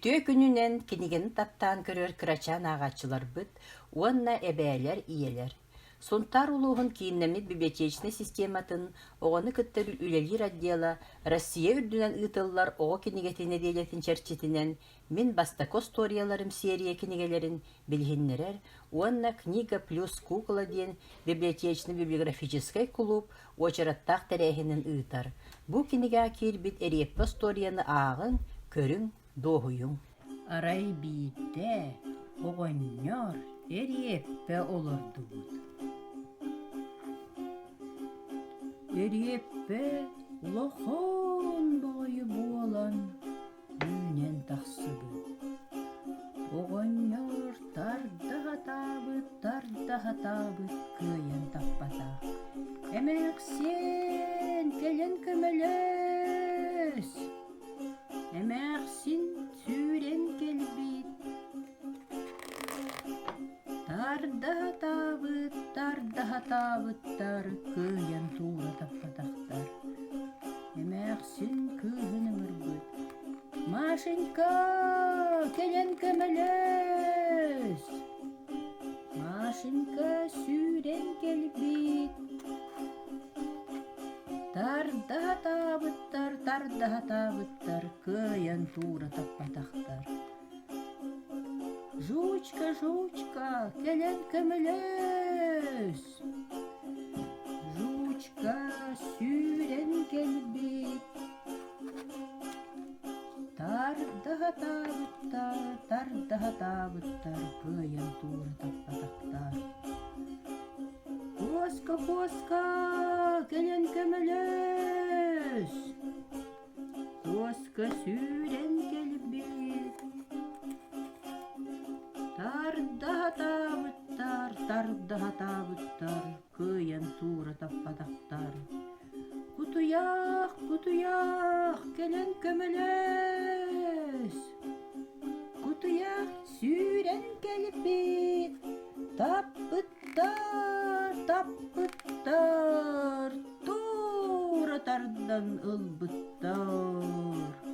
Үтүө күнүнэн кинигэни таптаан көрөр кырачаан ааҕааччыларбыт уонна эбээлэр, ийэлэр! Сунтаар улууһун кииннэммит библиотечнай систематын оҕону кытта үлэлиир отдела Россия үрдүнэн ыытыллар оҕо кинигэтин нэдиэлэтин чэрчитинэн Мин бастакы остуоруйаларым серия кинигэлэрин билиһиннэрэр уонна «Книга плюс кукла» диэн библиотечно-библиографическай кулууп уочараттаах тэрээһинин ыытар. Бу кинигэҕэ киирбит эриэппэ остуоруйаны ааҕыҥ, көрүҥ, дуоһуйуҥ. Арай биирдэ оҕонньор эриэппэ олордубут. Эриэппэ улахан баҕайы буолан үүнэн тахсыбыт. Оҕонньор тарда сатаабыт, тарда сатаабыт, кыайан таппатах. Эмээхсиэн, кэлэн көмөлөс! Эмээхсин сүүрэн кэлбит. Тарда сатаабыт, тарда сатаабыттар, кыайан туура таппатахтар. Эмээхсин кыыһын ыҥырбыт: «Машенька, кэлэн көмөлөс!» Машенька сүүрэн кэлбит. Тарда сатаабыттар, тарда сатаабыттар, кыайан туура таппатахтар. «Жучка, жучка, кэлэн көмөлөс!» Жучка сүүрэн кэлбит. Тарда сатаабыттар, тарда сатаабыттар, кыайан туура таппатахтар. «Куоска, куоска, кэлэн көмөлөс!» Куоска сүүрэн кэлбит. Тарда сатаабыттар, тарда сатаабыттар, кыайан туура таппатахтар. Кутуйах, кутуйах, кэлэн көмөлөс! Кутуйах сүүрэн кэлбит, таппыттар, таппыттар, туура тардан ылбыттар.